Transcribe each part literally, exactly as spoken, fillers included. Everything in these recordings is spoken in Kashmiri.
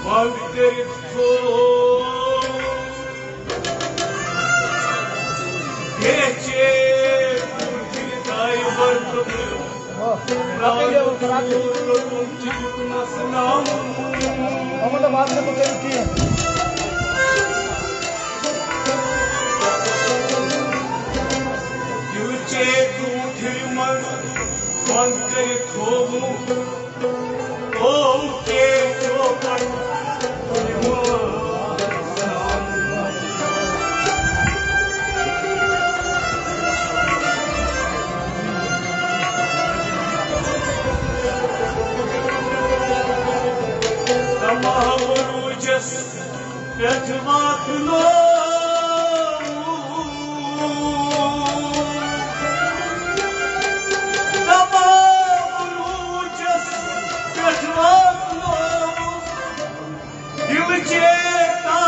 بند کٔرِتھ تھوٚو۔ بیچے کُٹھِر دایہِ ورتہٕ۔ دِلچے کُٹھِر منٛز بند کٔرِتھ تھوٚوُم۔ او کے چوپٹ۔ تمام عروجس پٮ۪ٹھ واتنو۔ تمام عروجس پٮ۪ٹھ واتنو۔ دِل چیتا۔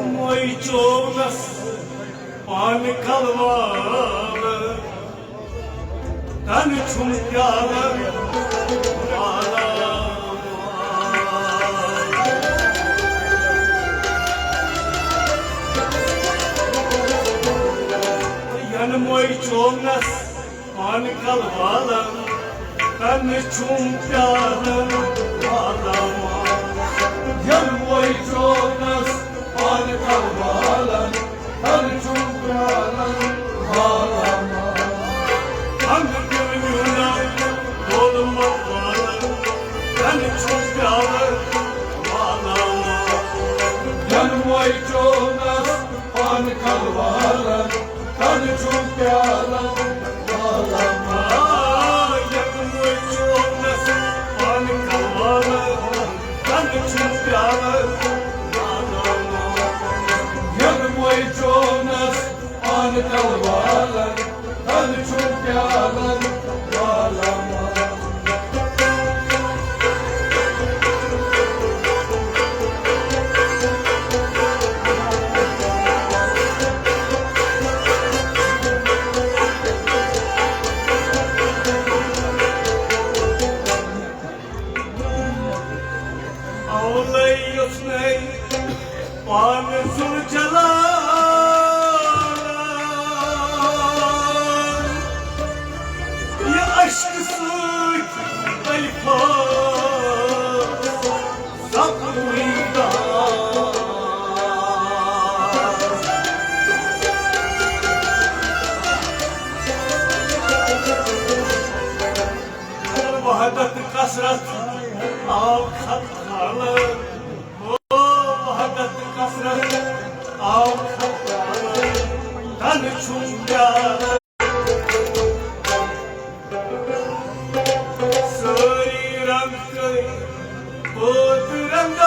موئی چونس پان کلوار۔ تن چھُم پیالہٕ والا۔ ینہٕ موے چومنس پان کل والن، تن چھُم پیالہٕ والا۔ ینہٕ موے چومنس پان کل والن، تن چھُم پیالہٕ والا۔ انگ دل میونا دولمت والن، تن چھُم پیالہٕ والا۔ ینہٕ موے چومنس پان کل والن، تن چھُم پیالہٕ والا۔ ینہٕ موے چومنس پان کل والن، تن چھُم پیالہٕ والا۔ ینہٕ موے چومنس پان کل والن، تن چھُم پیالہٕ والا۔ اولے یوٚژھ مےٚ پانہٕ ذوالجلال یہِ اشکہٕ سۭتۍ الفاظ سپدٕے دار۔ وحدت کثرت آو خط خالہٕ۔ او وحدت کثرت آو خط خالہٕ۔ تن چھُم پیالہٕ۔ سٲری رنگ کٔرۍ پٲدٕ رنگان۔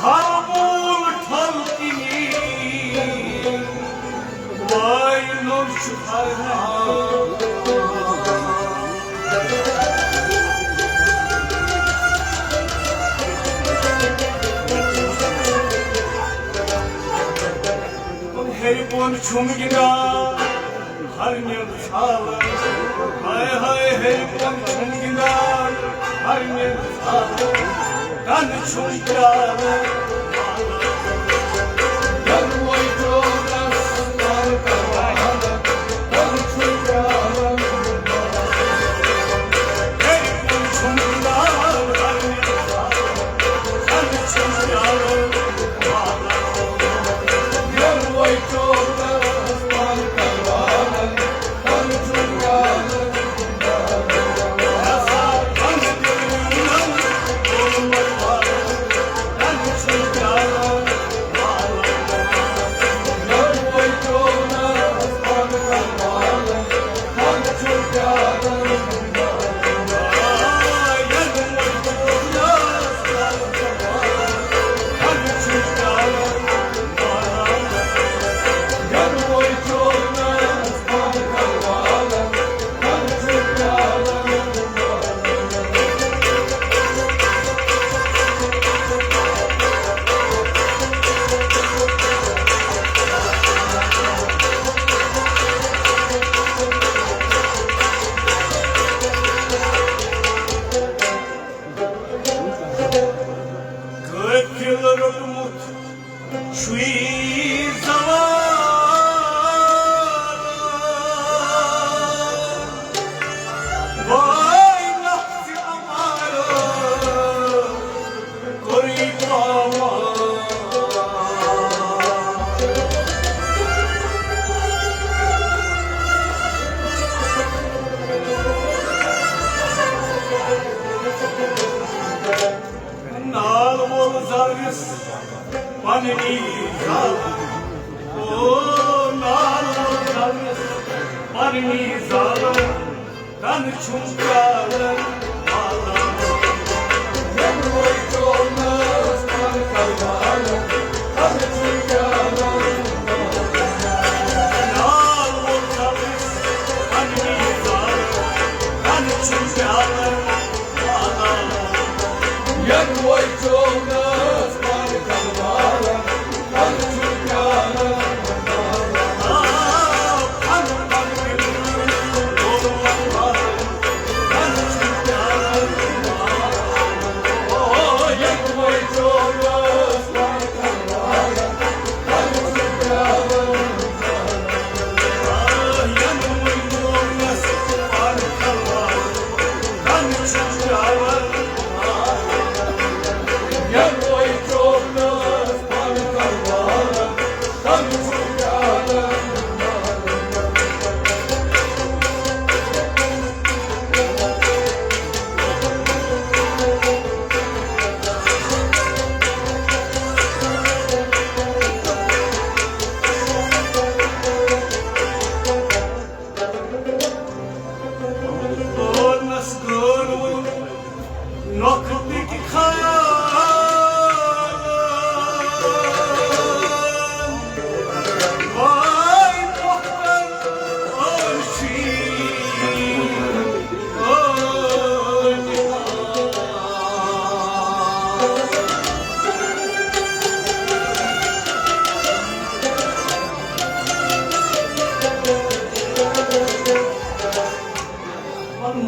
ہر بول ٹھل کِنی واینُر چھُ فرحان۔ ہیٚرِ بۄن چھُم گِنٛدان ہر نیٚنٛد ژھاوَن۔ ہاے ہاے ہیٚرِ بۄن چھُم گِنٛدان ہر نیٚنٛد ژھاوَن۔ تَنہٕ چھُم پیٛالہٕ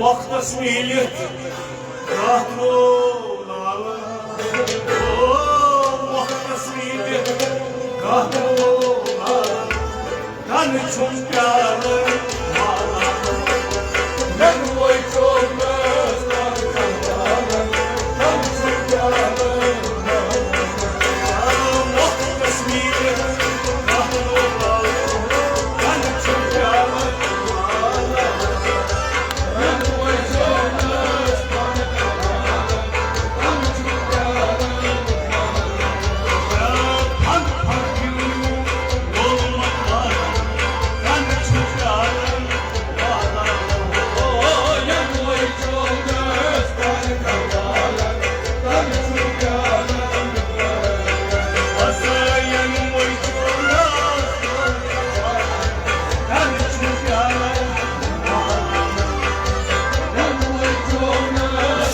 وقتس میٖلِتھ کتھ وول آلہٕ۔ او، وقتس میٖلِتھ کتھ وول آلہٕ۔ کن چھُم پیالہٕ والہٕ۔ مےٚ ووٚے چومس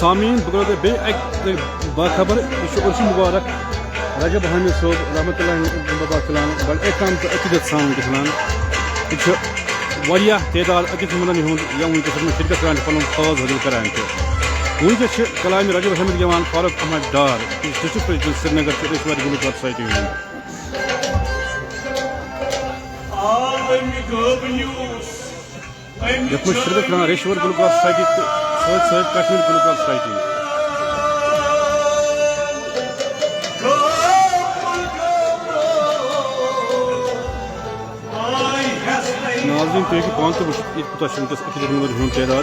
سامعیٖن، بہٕ کرو تۄہہِ بیٚیہِ اَکہِ لَٹہِ باخبر، یہِ چھُ عرشی مُبارک رجب حامد صٲب رحمتہ اللہ مبارک فلان، بڑٕ احترام تہٕ عقیدت سان وٕنکیٚس فلان۔ یہِ چھُ واریاہ تعداد أکِس مُنن ہُنٛد یِم وٕنکیٚس اَتھ منٛز شرکت کران چھِ، پنُن فٲض حٲصِل کران چھِ۔ وٕنکیٚس چھِ کلامِ رجب حامد گٮ۪وان فاروق احمد ڈار، یُس ڈسٹرکٹ پریزیڈنٹ سرینگر چھُ، ریشور گلوکار سوسائٹی ہُنٛد۔ یتھ منٛز شرکت کران ریشور گلوکار سوسائٹی تہٕ سۭتۍ سۭتۍ کشمیر گلوکار سوسائٹی۔ ناظرین، تُہۍ ہیٚکِو پانہٕ تہِ وٕچھِتھ، ییٚتہِ کوٗتاہ چھُ وٕنکیٚس عقیدت مندن ہُنٛد تعداد۔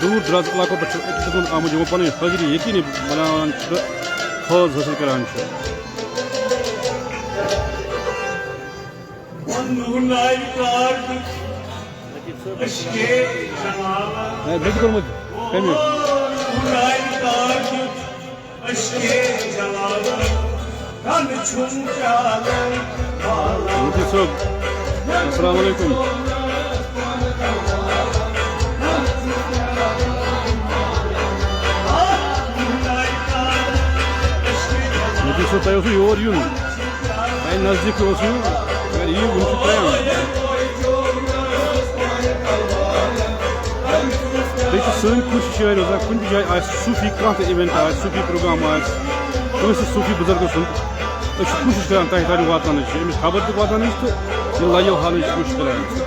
دوٗر دراز علاقو پٮ۪ٹھ چھُ عقیدت مند آمُت، یِمو پنٕنۍ حٲضری یقینی بناوان چھِ، فٲض حٲصِل کران چھِ۔ ہے، مےٚ تہِ کوٚرمُت کَمہِ؟ مفتی صٲب، السلام علیکم۔ مفتی صٲب، تۄہہِ اوسوٕ یور یُن؟ تۄہہِ نزدیٖک اوس یُن، مگر یہِ وُنہِ چھُ ٹایم۔ بیٚیہِ چھِ سٲنۍ کوٗشِش یِہوٚے روزان، کُنہِ تہِ جایہِ آسہِ صوٗفی، کانٛہہ تہِ event آسہِ، صوٗفی program آسہِ، کٲنٛسہِ صوٗفی بُزرگَس سُنٛد، أسۍ چھِ کوٗشِش کران تۄہہِ تام واتناونٕچ، أمِس خبر تہِ واتناونٕچ تہٕ یہِ live ہاونٕچ کوٗشِش کران۔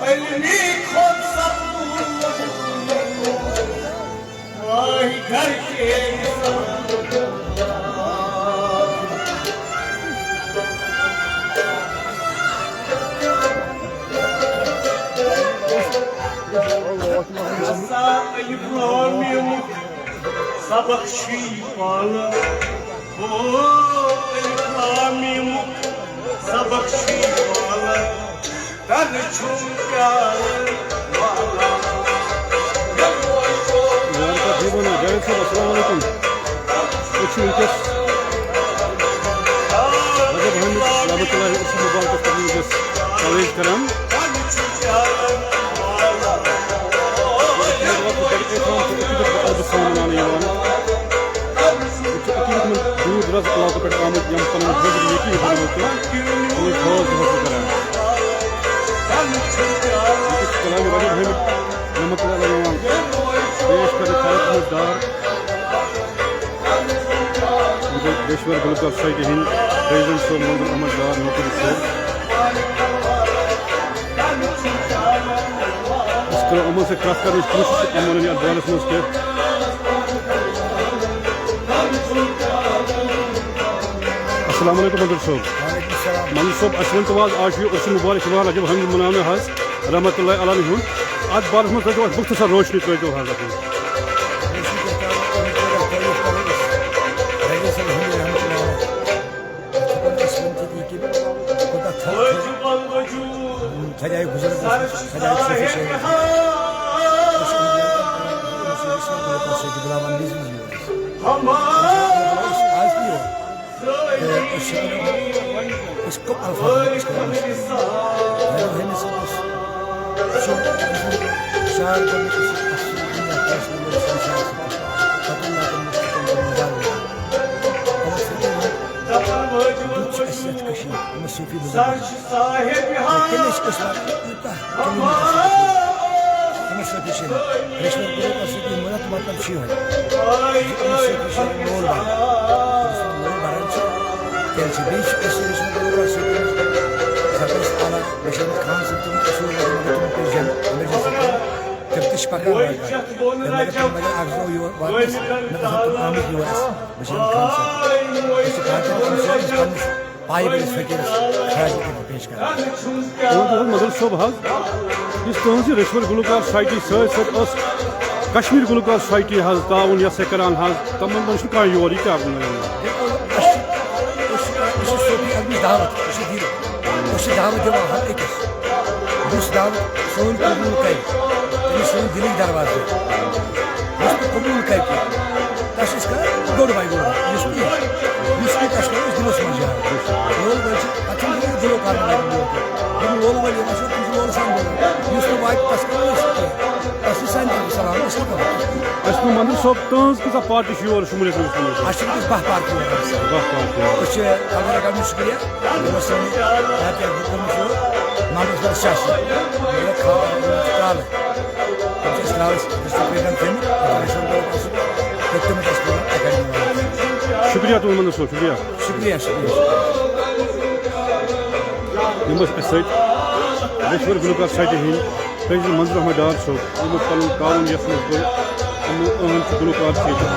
علمی خود سب ماہی گھر کے سبق چھی پالان، او علم آمیٖنُک سبق چھی پالان، تَنہٕ چھُم پیاران والا۔ یار کا دیوانہ جاوید صٲب، السلام علیکم۔ أسۍ چھِ وٕنکیٚس رجب حٲمِد رحمتہ اللہ عرشِ مبارکس پٮ۪ٹھ وٕنکیٚس کوریج کران۔ عربہٕ سان مناونہٕ یِوان۔ ییٚتہِ چھِ عقیٖدت مند دوٗر دراز علاقو پٮ۪ٹھ آمٕتۍ، یِم پنٕنۍ حٲضری ییٚتی یِوان تہٕ پنٕنۍ خاص دۄہَس چھِ کران۔ ییٚتہِ چھِ کلامِ رجب حٲمِد رحمتہ اللہ علیہ یِوان پیش کرنہٕ، طارق احمد ڈار، یِم گٔے پیشور گلوکار سوسائٹی ہٕنٛدۍ پریزیڈنٹ صٲب، منظور احمد ڈار نوکری صٲب۔ أسۍ کرو یِمن سۭتۍ کتھ کرنٕچ کوٗشش، یِم ونن یتھ بارس منٛز کینٛہہ۔ السلام علیکم منظور صٲب۔ وعلیکم السلام۔ منظور صٲب، اسہِ ؤنۍ تو حظ، آز چھُ یہِ عرس مبارک یِوان رجب حٲمِد مناونہٕ حظ، رحمتہ اللہ علیہ ہُنٛد۔ اتھ بارس منٛز ترٲیتو اسہِ مختصر روشنی، ترٲیتو حظ اتھ منٛز۔ رجب حٲمِد رحمتہ اللہ علیہ۔ یِتھ کٔنۍ أسۍ وٕنہِ تہِ یہِ کہِ کوٗتاہ تھل تھل خۄدایہِ بُزرگ اوس، خۄدایہِ صوفی صٲب اوس۔ أسۍ چھِ أمِس یَتھ سۭتۍ بُلاوان وِزِ وِزِ یور۔ أسۍ آز تہِ یور۔ تہٕ أسۍ چھِ أسۍ کٕم الفاظ أسۍ کَرو مٔشِتھ؟ مگر ہُمِس اوس سُہ شعر کوٚرمُت، أسۍ چھِ اَتھ سۭتۍ دُنیا کٲنٛسہِ نہٕ سنسار سۭتۍ۔ پَتہٕ واتَن مُشکِلَن تہٕ مُنزارَن۔ اَوَے سۭتۍ ووٚن، دیُت چھُ اَسہِ یَتھ کٔشیٖرِ أمِس صوٗفی بُزرگَن۔ تہٕ تٔمِس چھِ أسۍ واتان یوٗتاہ کِلوٗمیٖٹر چھِ أسۍ واتان۔ أمِس صوٗفی چھِ أسۍ رِشوَت گُروٗپَس سۭتۍ یہِ مُنَت مطلب چھُ یِہوٚے۔ أمِس صوٗفی چھِ لول بَران۔ أمِس لول بَران چھِ۔ تیٚلہِ چھِ بیٚیہِ چھِ أسۍ رِشوَت گُروٗپَس سۭتۍ زبردست اعلیٰ بشیٖر احمد خان صٲب تِم اصوٗل لَگٲومٕتۍ تِمَن پٮ۪ٹھ جنگ، اَمِر جان صٲب۔ تِم تہِ چھِ پَکان وۄنۍ۔ تہٕ مگر تِم مگر اَکھ زٕ دۄہ یور واتنَس، مےٚ باسان تِم آمٕتۍ یور اَسہِ بشیٖر احمد خان صٲب۔ أسۍ چھِ کَران تِم أمِس پنٛنِس پایہِ وٲلِس فقیٖرَس خراج عقیدت پیش کران۔ تُہُنٛد اوس مدن صٲب حظ، یُس تُہٕنٛز یہِ رِشوَت گُلوکار سوسایٹی سۭتۍ سۭتۍ ٲس کشمیٖر گُلوکار سوسایٹی حظ تعاوُن یہِ ہسا کران حظ، تِمن منٛز چھُنہٕ کانٛہہ یور یہِ کیٛاہ؟ بِلکُل، اَسہِ چھِ، أسۍ چھِ، أسۍ چھِ صوفی عزمٕچ دعوت، أسۍ چھِ دِل، أسۍ چھِ دعوت دِوان ہر أکِس، یُس دعوت سٲنۍ قبوٗل کرِ، تٔمِس سٲنۍ دِلٕکۍ دروازٕ۔ یُس نہٕ قبوٗل کرِ کینٛہہ، تَس چھِ أسۍ کران گوٚڑ باے گوٚڑ، یُس نہٕ یی، یُس نہٕ یی، تَس کرو أسۍ دِلَس منٛز جاے۔ لول وٲلۍ چھِ، پَتہٕ چھِنہٕ یِوان گُلوکار وَنٕنۍ یور۔ یِم لول وٲلۍ یِوان چھِ، تِم چھِ لولہٕ سان بولان۔ یُس نہٕ واتہِ، تَس کرو أسۍ کینٛہہ۔ تَس چھِ سانہِ طرفہٕ سلام، أسۍ کیٛاہ کرو؟ اَسہِ ووٚن منظور صٲب، تُہٕنٛز کۭژاہ پارٹی چھِ یور شُموٗلیت منٛز گٔمٕژ؟ اَسہِ چھِ وٕنکیٚس باہ پارٹی یور حظ۔ باہ پارٹی۔ أسۍ چھِ اللہ تعالیٰ کرنٕچ شُکریہ۔ یِمو سٲنۍ یَتھ یَتھ دیُت تِمو سُہ محمد اقبال شاہ صٲب۔ یہِ چھُ کھا-، یہِ چھُ کرٛالہٕ۔ تِم چھِ أسۍ کرٛالَس ڈِسٹرٛکٹ پرٛزیڈنٛٹ تھٲومٕتۍ، عبدالرشیٖد بلوچ صٲب۔ تہٕ تِم ٲسۍ اَسہِ پَنُن اٮ۪کاڈمی وَنان۔ شُکریہ تُہُنٛد منظور صٲب، شُکریہ۔ شُکریہ، شُکریہ۔ یِم ٲسۍ اَسہِ سۭتۍ رِشوَت گُلوکار سوسایٹی ہٕنٛدۍ پرٛزیڈنٛٹ منظور احمد ڈار صٲب، یِمو پَنُن تعاوُن یَتھ منٛز کوٚر، یِمو، یِہُنٛد چھُ گُلوکار چھِ ییٚتہِ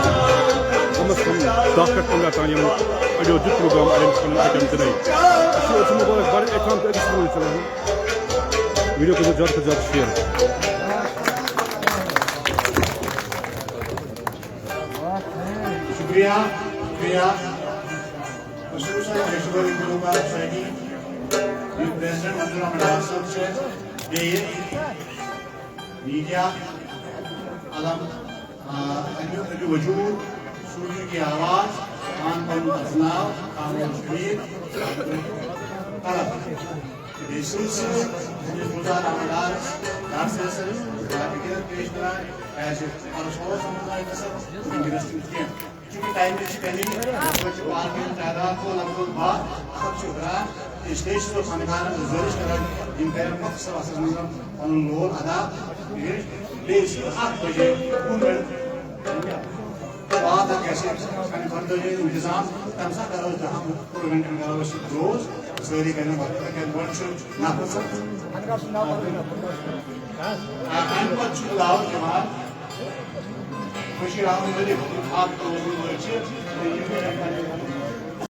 کَم از کَم دَہ پٮ۪ٹھ پنٛداہ تام یِم اَڑیو دیُت پروگرام، اَڑٮ۪ن چھِ پَنُن آیٹم دِنَے۔ اَسہِ چھُ اوسمُت دۄہَس بَڑٕ احترام تہٕ أکِس وَنُن چَلان۔ ویٖڈیو کٔرِو زیادٕ کھۄتہٕ زیادٕ شِیَر۔ شُکریہ، شُکریہ۔ خصوٗصاً رِشوَت گُلوکار سوسایٹی، یُس پرٛزیڈنٛٹ منظور احمد ڈار صٲب چھِ، بیٚیہِ میٖڈیا علم، آ، اَمہِ، اَمہِ وجوٗد، صوٗفی کی آواز، پان پنُن اَسناو، خاموش شریٖف، طرف۔ بیٚیہِ سۭتۍ سۭتۍ أمِس گُلزار احمد ڈارَس، ڈار صٲبَس سۭتۍ باقٕے گِرد پیش کران، کیٛازِ عرض اوس نہٕ تۄہہِ گژھان، وٕنکیٚنَس چھُنہٕ کینٛہہ۔ چونکہ ٹایمٕچ کمی، یِتھ پٲٹھۍ چھِ پارکہِ ہُنٛد تعداد تہٕ لگ بگ باہ، اَتھ چھُ ہُران۔ اس لیے چھُس بہٕ فنکارن گُزٲرِش کران، یِم کرن مۄختصر وقتس منٛز پنُن رول ادا۔ بیٚیہِ ٲسِو اکھ بجے وُہ منٹ۔ راتھ اکھ گژھِ اَمہِ خٲطرٕ یہِ انتظام، تَمہِ ساتہٕ کرو أسۍ دَہَن پروگرامن کرو أسۍ یہِ کلوز، سٲری کرن وقت کھٮ۪ن۔ گۄڈٕ چھُ نفر سَتھ۔ آ، اَمہِ پتہٕ چھُ دعوت یِوان بشیر احمد ملک، اکھ کلوز وٲلۍ چھِ، تہٕ یِم